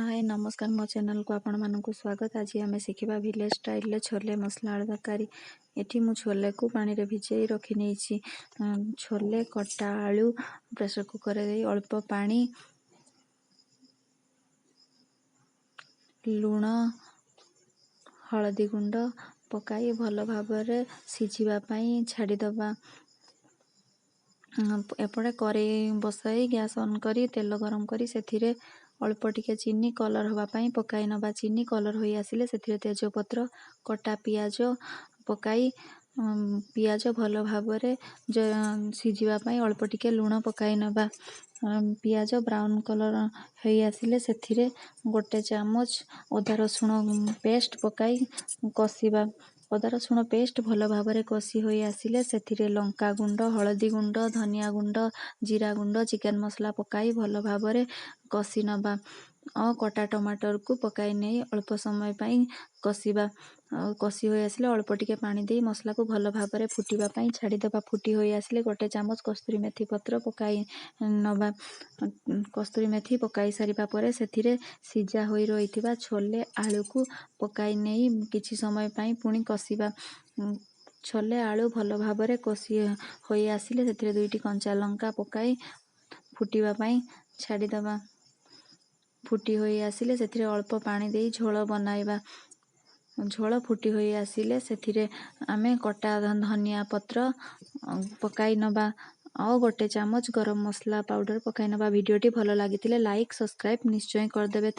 ହାଏ, ନମସ୍କାର। ମୋ ଚ୍ୟାନେଲକୁ ଆପଣମାନଙ୍କୁ ସ୍ୱାଗତ। ଆଜି ଆମେ ଶିଖିବା ଭିଲେଜ ଷ୍ଟାଇଲରେ ଛୋଲେ ମସଲା ଆଳୁ ତରକାରୀ। ଏଠି ମୁଁ ଛୋଲେକୁ ପାଣିରେ ଭିଜେଇ ରଖିନେଇଛି। ଛୋଲେ, କଟା ଆଳୁ ପ୍ରେସର କୁକରରେ ଦେଇ ଅଳ୍ପ ପାଣି, ଲୁଣ, ହଳଦୀ ଗୁଣ୍ଡ ପକାଇ ଭଲ ଭାବରେ ସିଝିବା ପାଇଁ ଛାଡ଼ିଦେବା। ଏପଟେ କରେଇ ବସାଇ ଗ୍ୟାସ୍ ଅନ୍ କରି ତେଲ ଗରମ କରି ସେଥିରେ ଅଳ୍ପ ଟିକେ ଚିନି କଲର୍ ହେବା ପାଇଁ ପକାଇ ନେବା। ଚିନି କଲର୍ ହୋଇ ଆସିଲେ ସେଥିରେ ତେଜପତ୍ର, କଟା ପିଆଜ ପକାଇ ପିଆଜ ଭଲ ଭାବରେ ସିଝିବା ପାଇଁ ଅଳ୍ପ ଟିକେ ଲୁଣ ପକାଇ ନେବା। ପିଆଜ ବ୍ରାଉନ୍ କଲର୍ ହୋଇ ଆସିଲେ ସେଥିରେ 1 ଚାମଚ ଅଦା ରସୁଣ ପେଷ୍ଟ ପକାଇ କଷିବା। ଅଦା ରସୁଣ ପେଷ୍ଟ ଭଲ ଭାବରେ କଷି ହୋଇ ଆସିଲେ ସେଥିରେ ଲଙ୍କା ଗୁଣ୍ଡ, ହଳଦୀ ଗୁଣ୍ଡ, ଧନିଆ ଗୁଣ୍ଡ, ଜିରା ଗୁଣ୍ଡ, ଚିକେନ୍ ମସଲା ପକାଇ ଭଲ ଭାବରେ କଷି ନେବା। ଆଉ କଟା ଟମାଟରକୁ ପକାଇ ନେଇ ଅଳ୍ପ ସମୟ ପାଇଁ କଷିବା। ଆଉ କଷି ହୋଇ ଆସିଲେ ଅଳ୍ପ ଟିକେ ପାଣି ଦେଇ ମସଲାକୁ ଭଲ ଭାବରେ ଫୁଟିବା ପାଇଁ ଛାଡ଼ିଦେବା। ଫୁଟି ହୋଇ ଆସିଲେ 1 ଚାମଚ କସ୍ତୁରୀ ମେଥି ପତ୍ର ପକାଇ ନେବା। କସ୍ତୁରୀ ମେଥି ପକାଇ ସାରିବା ପରେ ସେଥିରେ ସିଝା ହୋଇ ରହିଥିବା ଛୋଲେ ଆଳୁକୁ ପକାଇ ନେଇ କିଛି ସମୟ ପାଇଁ ପୁଣି କଷିବା। ଛୋଲେ ଆଳୁ ଭଲ ଭାବରେ କଷି ହୋଇ ଆସିଲେ ସେଥିରେ 2ଟି କଞ୍ଚା ଲଙ୍କା ପକାଇ ଫୁଟିବା ପାଇଁ ଛାଡ଼ିଦେବା। ଫୁଟି ହୋଇ ଆସିଲେ ସେଥିରେ ଅଳ୍ପ ପାଣି ଦେଇ ଝୋଳ ବନାଇବା। ଝୋଳ ଫୁଟି ହୋଇ ଆସିଲେ ସେଥିରେ ଆମେ କଟା ଧନିଆ ପତ୍ର ପକାଇ ନେବା ଆଉ 1 ଚାମଚ ଗରମ ମସଲା ପାଉଡ଼ର ପକାଇ ନେବା। ଭିଡ଼ିଓଟି ଭଲ ଲାଗିଥିଲେ ଲାଇକ୍, ସବସ୍କ୍ରାଇବ୍ ନିଶ୍ଚୟ କରିଦେବେ।